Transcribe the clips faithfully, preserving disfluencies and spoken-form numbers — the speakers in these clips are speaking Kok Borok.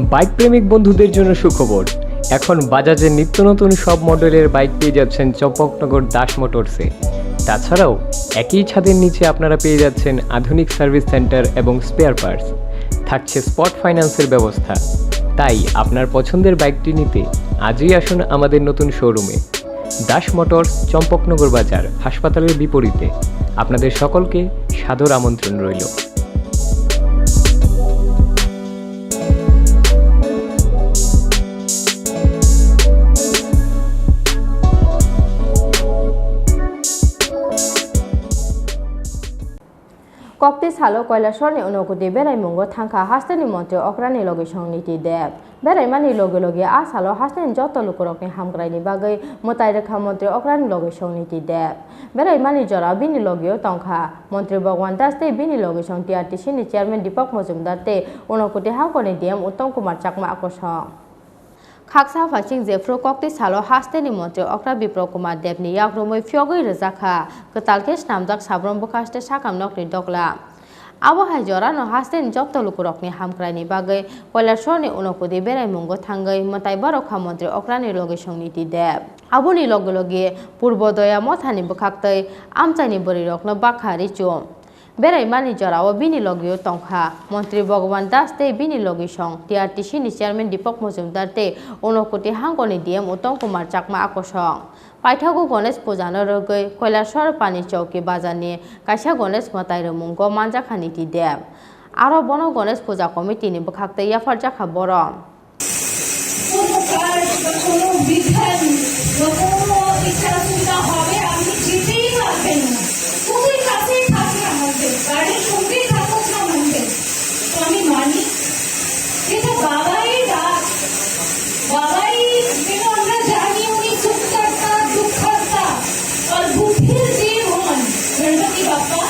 বাইক প্রেমিক বন্ধুদের জন্য সুখবর। এখন বাজাজের নিত্য নতুন সব মডেলের বাইক পেয়ে যাচ্ছেন চম্পকনগর দাস মোটরসে। তাছাড়াও একই ছাদের নিচে আপনারা পেয়ে যাচ্ছেন আধুনিক সার্ভিস সেন্টার এবং স্পেয়ার পার্টস। থাকছে স্পট ফাইন্যান্সের ব্যবস্থা। তাই আপনার পছন্দের বাইকটি নিতে আজই আসুন আমাদের নতুন শোরুমে। দাস মোটরস, চম্পকনগর বাজার, হাসপাতালের বিপরীতে। আপনাদের সকলকে সাদর আমন্ত্রণ রইল। Kokti salo Kailasharni Unakoti beraimungo thangkha hasteni montri okrani logisong Niti Deb. Beraimani loge loge a salo hasteni joto lukurokni hamkraini bagwi mwtai rwkha montri okrani logisong Niti Deb. Beraimani jorao bini logeo tongkha montri Bhagwan Das tei bini logisong T R T C ni chairman Deepak Majumdar tei Unakoti hangkorni D M Uttam Kumar Chakma akosong. Khaksa phaising jephru kokti salo hasteni montri okra Biplab Kumar Debni yakrumwi phiyogwi rwjakha kwtal khe snamjak Sabram bwkhaste sakam nokni dogla. Abo hai jorano hasteni joto lukurokni hamkraini bagwi Kailasharni Unakoti beraimungo thangwi mwtai barokha montri okrani logisong Niti Deb. Aboni loge loge Purbodoya mothani bwkhaktwi amchaini bwrwirokno bakha richum. Beraimani jorao bini logio tongkha montri Bhagwan Das tei bini logisong T R T C ni chairman Deepak Majumdar tei Unakoti hangkorni D M Uttam Kumar Chakma akosong. Paithago Ganesh Puja no rwgwi Kailasor Pani Chowki bazar ni kaisa Ganesh mwtai rwmungo manjakha Niti Deb. Aro bono Ganesh Puja committee ni bwkhaktwi yapharjakha borok. কোনো কাজ বা কোনো বিধান বা কোনো ইচ্ছা অসুবিধা হবে, আপনি যেতেই পারবেন না। কোথায় কাছেই থাকবে আমাদের, গাড়ির সঙ্গেই থাকুক না আমাদের। তো আমি মানি, এটা বাবাই ডাক, বাবাই যেন আমরা জানি উনি সুখকর্তা, দুঃখহর্তা, আর বুদ্ধির যে হন, গণপতি বাপ্পা।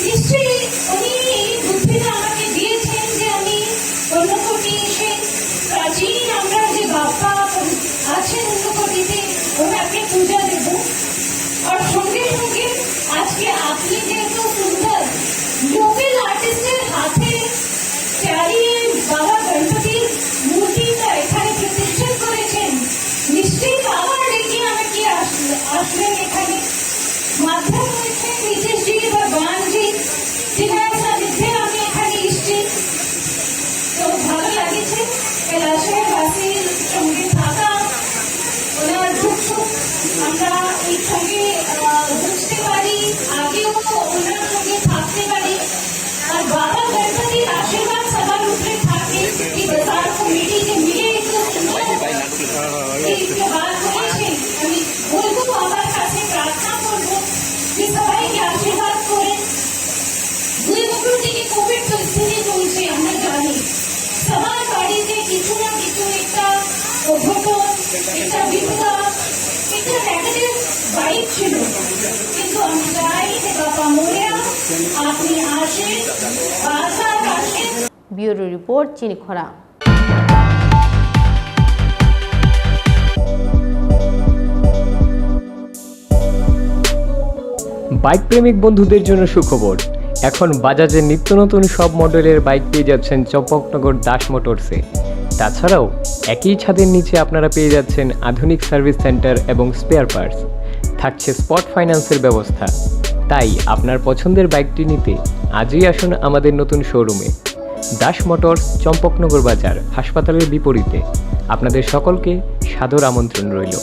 নিশ্চয়ই উনি এই বুদ্ধিটা আমাকে দিয়েছেন যে আমি অন্নকূটে এসে প্রাচীন আমরা যে বাপ্পা আছেন অন্নকূটিতে, ওনাকে পূজা দেব। আর সঙ্গে সঙ্গে আজকে আপনি যে এত সুন্দর লোকাল আর্টিস্টের হাতে চালিয়ে বাবা গণপতির মূর্তিটা এখানে প্রতিষ্ঠা করেছেন, নিশ্চয়ই বাবা ডেকে আমাকে আস-, আসলেন এখানে। মাধ্যম হয়েছে নীতিশজি ভগবানজি, যিনার সান্নিধ্যে আমি এখানে এসেছি। তো ভালো লাগছে কৈলাসহরবাসীর সঙ্গে থাকা, ওনার দুঃখ সুখ আমরা এই সঙ্গে, আহ, বুঝতে পারি, আগেও ওনার সঙ্গে থাকতে পারি। আর বাবা গণপতির আশীর্বাদ সবার উপরে থাকে। এই বাজার কমিটি যে মিলে একটু সুন্দর এই ত্যোহার করেছে, আমি বলবো, বাবার কাছে প্রার্থনা করবো যে সবাইকে আশীর্বাদ করে। দুই বছর থেকে কোভিড পরিস্থিতি চলছে, আমরা জানি। সবার বাড়িতে কিছু না কিছু একটা অঘটন, একটা বিপদ, একটা নেগেটিভ ভাইব ছিল। কিন্তু আমি চাই যে বাবা মরিয়া, আপনি আসেন, বারবার আসেন। Bureau Report, Chini Khorang. Bike প্রেমিক বন্ধুদের জন্য সুখবর। এখন বাজাজের নিত্য নতুন সব মডেলের বাইক পেয়ে যাচ্ছেন চম্পকনগর দাস মোটরসে। তাছাড়াও একই ছাদের নিচে আপনারা পেয়ে যাচ্ছেন আধুনিক সার্ভিস সেন্টার এবং স্পেয়ার পার্টস। থাকছে স্পট ফাইন্যান্সের ব্যবস্থা। তাই আপনার পছন্দের বাইকটি নিতে আজই আসুন আমাদের নতুন শোরুমে। দাস মোটরস, চম্পকনগর বাজার, হাসপাতালের বিপরীতে। আপনাদের সকলকে সাদর আমন্ত্রণ রইল।